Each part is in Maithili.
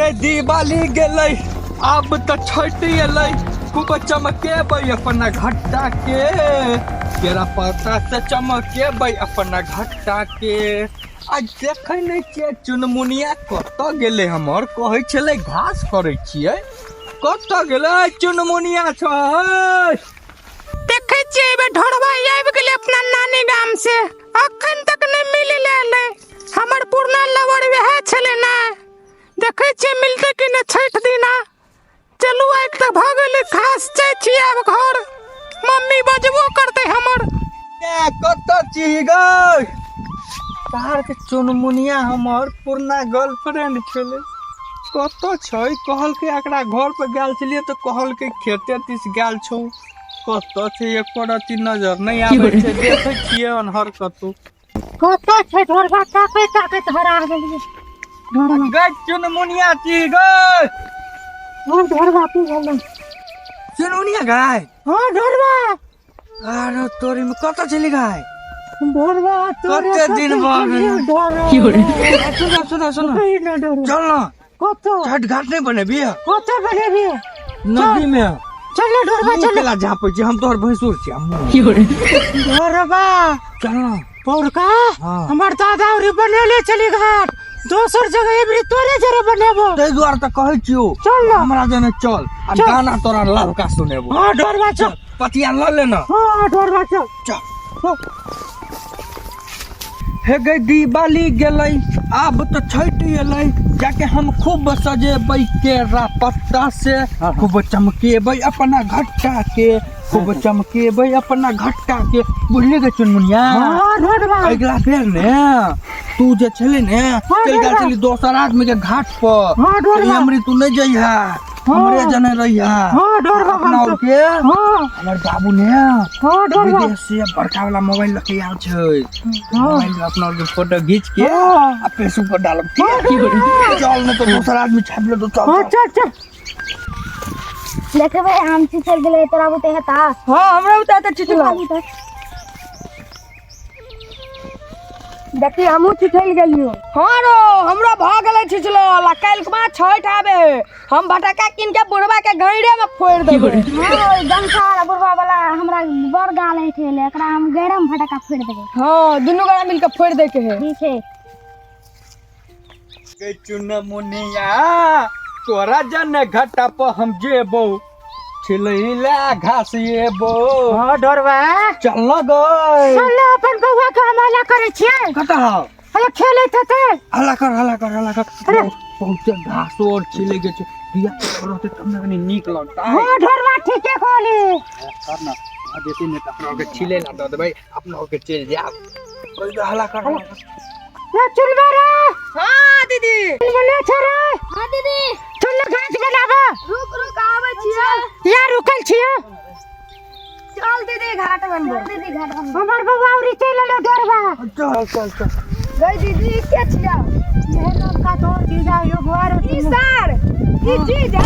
गे दिवाली गेलै, आब तऽ छठि एलै, खूब चमकेबै अपना घट्टा के, केरा पत्ता से चमकेबै अपना घट्टा के। आ देखै नहि छियै चुनमुनिया कतऽ गेलै? हमर कहै छलै घास करै छियै, कतऽ गेलै चुनमुनिया? छै देखै छियै एहि बेर ढोरबा आबि गेलै अपना नानी गाम से, अखन तक नहि मिले ले एलै। हमर पुरना लवर वएह छलै ने, देखै छियै मिलतै कि नहि छठि दिना। चलू आइ तऽ भऽ गेलै घास, जाइ छियै आब घर, मम्मी बजबो करतै हमर। ए, कतऽ छी गै? तार के चुनमुनिया हमर पुरना गर्लफ्रेंड छलै, कतऽ छै? कहलकै एकरा घर पर गेल छलियै तऽ कहलकै खेते दिस गेल छौ। कतऽ छै? एको रत्ती नजर नहि आबै छै। देखै छियै अन्हर कतौ। कतऽ छै ढोरबा? ताकैत ताकैत हरा गेलियै ढोरबा। गै चुनमुनिया छी गै? हँ ढोरबा, की भेलै? चुनमुनिया गाय। हँ ढोरबा। अरे तोरी में, कतऽ छली गाय? ढोरबा तोरे। कते दिन भऽ गेल। गेल। सुनो सुनो सुनो। चल ना। कतऽ? छठ घाट नहीं बनेबी? कतऽ बनेबी? नदी में। चल ना ढोरबा, मुँह चल। केला झापै छी, हम तोहर भैंसुर छी, हम मुँह। ढोरबा। चल ना। पौरका। हाँ। हमर दादा उरी बनेले चली घाट दोसर जगह, एबरी तोरे जरे बनेबो। ताहि दुआरे तऽ कहै छियौ। चल ना। हमरा जने चल आ चल। गाना तोरा लवका सुनेबो। हाँ ढोरबा चल। पतिया लऽ ले ना। हाँ ढोरबा चल। चल। हे गई दिवाली गेलै, आब तऽ छठि एलै, जाके हम खूब सजेबै केरा पत्ता से, खूब चमकेबै अपना घट्टा के, खूब चमकेबै अपना घट्टा के। बुझली गे चुनमुनिया? हाँ ढोरबा। अगिला बेर ने तू जे छली ने चलि गेल ढोरबा। छली दोसर आदमी के घाट पर। हाँ ढोरबा। हमरी तू नहि जइहा, हमरे जने रहिहा। हाँ ढोरबा। अपना हम और तो के हाँ। हमर बाबू ने हाँ ढोरबा। विदेश से बड़का वाला मोबाइल लके आयल छै। हाँ। मोबाइल में अपना और के फोटो घीच के हाँ। आ फेसबुक पर डालब। ठीक, चल, नहीं तो दोसर आदमी छाप लेतो। चल। हाँ। चल। चल चल। देखबै आम छिछल गेलै, तोरा बुते हेता? हाँ, हमरा बुते हेतै छिछलो। देखी, हमहूँ छिछल गेलियो। हाँ रो, हमरा भऽ गेलै छिछलो। ला काल्हि खुमा छठि आबे है, हम भटका कीन के बुढ़वा के गैरे में फोड़ि देबै। हाँ, ओहि गमछा वाला बुढ़वा वाला हमरा बड़ गाल ऐठेले, एकरा हम गैरे में फटका फोड़ि देबै। हाँ, दुनू गोरा मिल के फोड़ि दै के है। ठीक है। गे चुनमुनिया, तोरा जन घाटा पर हम जेबो, छिलैला घास एबो। हाँ ढोरबा। चल न गई। चल ना, अपन बउआ के हम हल्ला करै छियै। कतऽ हौ? हल्ला खेलैत हेतै। हल्ला कर, हल्ला कर, हल्ला कर। अरे। बहुते घास और छिले के छै, बिया रहते तब ने कनी नीक लगतै। हाँ ढोरबा, ठीके कहली। कर ना, आ जेतै ने तऽ अपना के छिले ला दऽ देबै, अपना के चलि जायब। ओहि के हल्ला कर, हल्ला कर। रे चुनबा रे। हाँ दीदी। चुनबा छै रे। हाँ दीदी। चल ना घास बनाबा। रुक रुक, आबै छियै। या रुकल छियै। चल दीदी, घाट बनबो। दीदी, घाट बनबो। हमर बउआ उरी चलि एलो ढोरबा। चल चल चल। गई दीदी, के छियै? ये नवका तोहर जीजा यो घर। ई सार ई जीजा?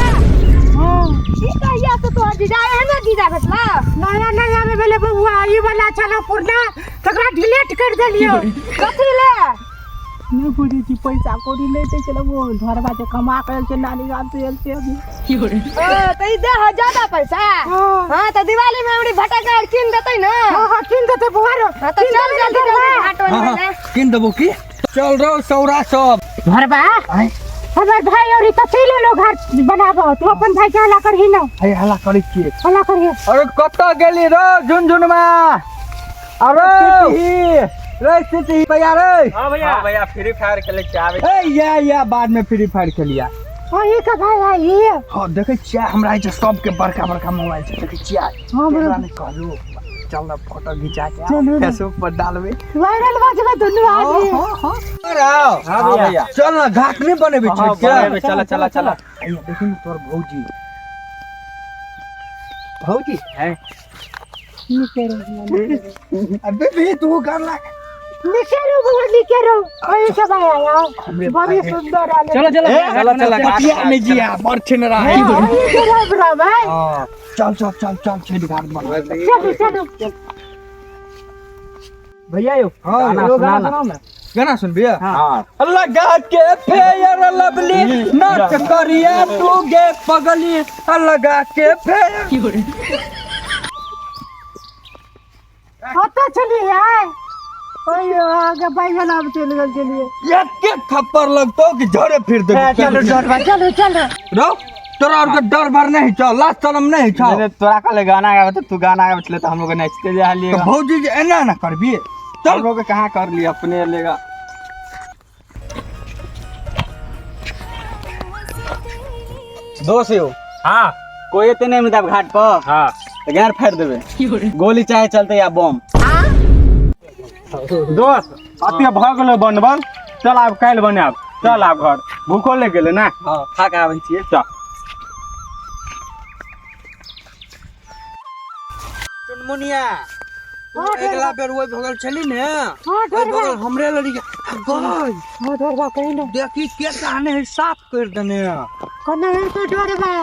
हाँ। ई कहिया से तोहर जीजा एहने जीजा भेटला? नया नया में भेलै बउआ, ई वाला छलो पुरना, तकरा डिलीट कर देलियो। कथी ले? नहि बुझै छी, पैसा कौड़ी नहि दै छलै ओ घरबा जे कमा के आयल छै, नानी गाम से आयल छै अभी। ओ तऽ ई दे है ज्यादा पैसा? हाँ। हाँ, तऽ दिवाली में हमरी भटका आर कीन देतै ने? हाँ हाँ, कीन देतै बउआ रो। हाँ तऽ चल जल्दी जल्दी घाट हाँ बनबै हाँ ले। कीन देबो की, चल रहो सौरा सब। घरबा। आँय? हमर भाई और तऽ चलि एलो घर बनाबो, तू अपन भाई के हल्ला करही ना। अरे हल्ला करै छियै। हल्ला करही। अरे कतऽ गेली रो झुनझुनमा? अरे रे स्थिति भैया रे। हाँ भैया, हाँ भैया, फ्री फायर खेले के आवे। ए या बाद में फ्री फायर खेलिया। हाँ, ई का भाई है ई? हाँ, देखै छियै हमरा जे सबके बड़का बड़का मोबाइल छै, देखै छियै? हाँ, केकरा बरोबर। नहि कहलू, चल ना फोटो घिचा के चलू ना। फेसबुक पर डालबै। वायरल भऽ जेबै दुनू आदमी। हाँ हाँ, अरे आओ। हाँ भैया। चल ना, घाट नहीं बनेबै हाँ छठ के? बनेबै, चला चला चला। अइया देखी ने तोर भौजी, भौजी है। नीके रहो। अबे भी तू कर ला। नीके रहो बउआ, नीके रहो। अही के भाई आया। हमरे बड़ी भाई। सुंदर आले। चलो चलो चलो चलो। पटिया में जिया बड़ छिन रहा है। हाँ, अही के रहो बड़ा भाई। हाँ, चल चल चल चल, छठ घाट बनबै। चलू चलू। भैया यो हाँ, गाना सुना ना। गाना सुन भैया। हाँ। लगा के फेयर लवली नाच करिया तू गे पगली, लगा के फेयर। कतऽ छलियै आइ? ओयो आगे बैगन आब चलि गेल छलियै। एक एक थप्पड़ लगतो कि झरे फिर दे। चलू डरबा, चलू चलू। रो तोरा और के डर भर नहीं छौ, लाज शरम नहीं छौ। नहीं, तोरा कहले गाना गावे तो तू गाना गावे छले तो हम लोग नाचते जा लिए। तो भौजी जी एना ना करबी। चल हम लोग कहाँ कर लिए अपने लेगा। दोस्त यो। हाँ। कोई एते नहीं मिलता घाट पर। हाँ। तो गार फाड़ देबे, गोली चाहे चलते या बम। दोस्त अति भ गेलो बनबल, चल आब काल्हि बनायब। चल आब घर, भूखो लागि गेलै ना। हाँ, खा के आबै छियै। चल। चुनमुनिया, तू अगला बेर ओहि भगल छली ने, हाँ, ओहि डरबा। भगल हमरे लड़ी गई। हाँ, डरबा कहीं ना। देखी के कहानी है, साफ कर देने। कोना है तो डरबा।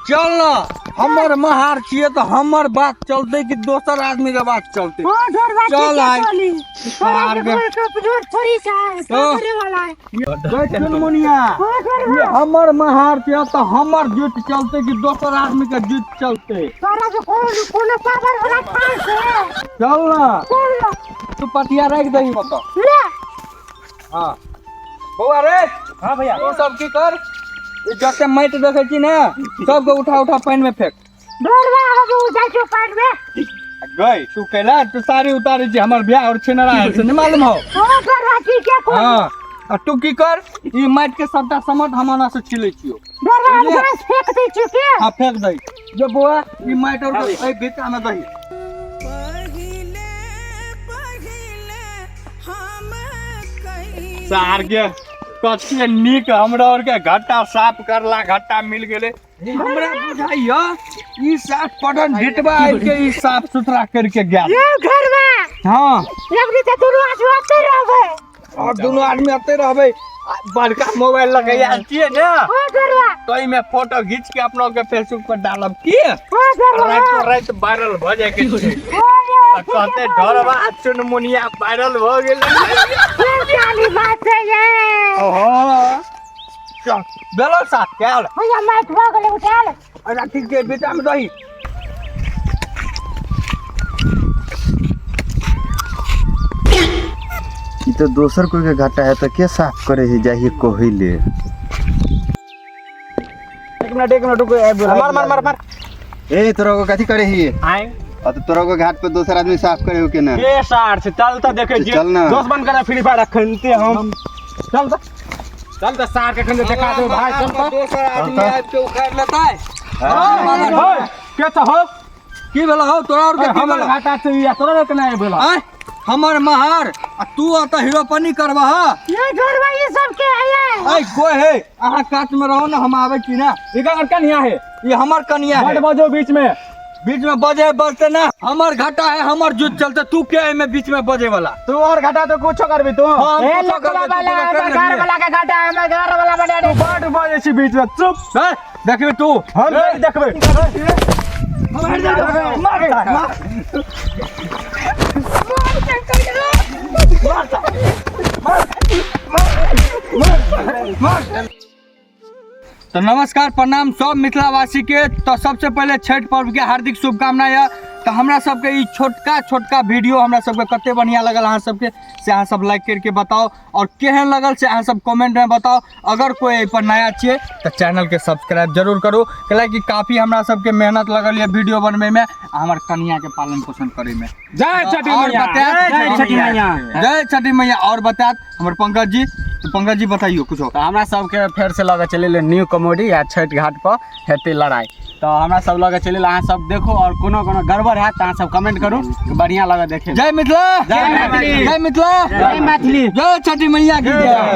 चल ना, हमर महार छियै तो हमर बात चलते कि दोसर आदमी के बात चलते। हाँ, डरबा चल ठीक है, आइ। चली। तोरा मार के गे। कोई कमजोर थोड़ी छै, हाँ। करे वाला है। गई चुनमुनिया, हाँ, डरबा। ये हमर महार छियै तो हमर जुट चलते कि दोसर आदमी के जुट चलते। तोरा के कोनो पावर वाला ठान छै। चल ना। चल ना। तू पटिया राख दही मत। ले। हाँ। बौआ रे। हाँ भैया। तू सब की कर, ई जते माटि देखै छी ने सबके उठा उठा पानि में फेंक। डरबा हम जाइ छियौ पानि में। गई तू कैला तू साड़ी उतारै छी, हमर ब्याह और छिनरा है से नहीं मालूम हो। हाँ, डरबा ठीक है, कोन? हाँ, आ तू की कर, ई माटि के सबटा समट हम ओना से छिलै छियौ। डरबा हम बुझलियै? घास फेंक दै छियौ के? हाँ, फेंक दही। जो बौआ ई माटि और एहि भीतर में दही। सार के कते नीक हमरा और के घाटा साफ करला घाटा मिल गेलै। हमरा बुझाइया ई साफ पढ़न ढिटबा आबि के ई साफ सुथरा करके गेल। ये घरवा। हाँ। अबरी तऽ दुनू आदमी ओतै रहबै। और दुनू आदमी ओतै रहबै। आ बड़का मोबाइल लगैया छियै ने। हाँ, घरवा। तो एहिमे फोटो घीच के अपना के फेसबुक पर डालब की? हाँ, घरवा। राति राति वायरल भऽ जाय के छै। हाँ, आ कहते ढोरबा चुनमुनिया वायरल भऽ गेलै। फिर काली बात है ये। ओहो। चल, बेलो साथ कैल। भैया माइक भऽ गेलै उठाल। अच्छा ठीक छै, बेटा में दही। ई तो दोसर कोई के घाटा है तो के साफ करे है जाइए कोहिले। एक मिनट, एक मिनट रुको, मार मार मार मार। ए तोरा को कथी करे ही? आए। आ तो तोरा को घाट पे दोसर आदमी साफ करे हो के ना? के सार से चल तो देखे छियै। चल ना। दोस्त बन कर फ्री फायर अखनते हम। चल तो। चल तो सार के अखन देखा दे भाई, चल तो। दोसर आदमी आबि के उखाड़ि लेतै। हाँ, के तो हो? की भेलो हौ तोरा और के की हमर भेलो? घाटा से या तोरा के नहीं भेलो। आँय, हमर महार आ तू अतऽ हीरोपनी करबह? ये घरवा ई सब के है ये? ऐ कोई है, अहाँ कात में रहो ना, हम आबै छी ना। एकर कनिया है। ई हमर कनिया है। बड बजो बीच में। बीच में बजे बजते ना, हमर घाटा है, हमर जुट चलते, तू के एमे बीच में बजे वाला? तू और घाटा तो कुछो करबी तू। हाँ, हम ए, कुछो लकवा करबै, तू वाला, पूरा कर हमर घर लेबही। वाला के घाटा है, हमर घर वाला बना दे। तू बड बजे छी बीच में, चुप। ए, देखबी तू। हम नहीं देखबै। मार दे, मार दे, मार। तो नमस्कार, प्रणाम सब मिथिलावासी के। तो सबसे पहले छठ पर्व के हार्दिक शुभकामना यऽ। तो हमरा सबके ई छोटका छोटका वीडियो हमरा सबके कते बढ़िया लगल अहाँ सबके से अहाँ सब लाइक करके बताओ, और केहन लगल से अहाँ सब कमेंट में बताओ। अगर कोई एहि पर नया छियै तो चैनल के सब्सक्राइब जरूर करू, कैलाकि काफ़ी हमरा सबके मेहनत लगल यऽ वीडियो बनबै में आ हमर कनिया के पालन पोषण करै में। जय छठी और मैया। बतायत जय छठी मैया। जय छठी मैया। और बतायत हमर पंकज जी, तो पंकज जी बताइयो कुछो। तो हमरा सबके फेर से लगे चलि न्यू कॉमेडी या छठ घाट पर हेतै लड़ाई, तो हमरा सब लगे चलि, अहाँ सब देखो और कोनो कोनो गड़बड़ हैत तऽ अहाँ सब कमेंट करू, बढ़िया लगत देखे। जय मिथिला, जय मैथिली। जय मिथिला, जय मैथिली, जय छठी मैया की जय।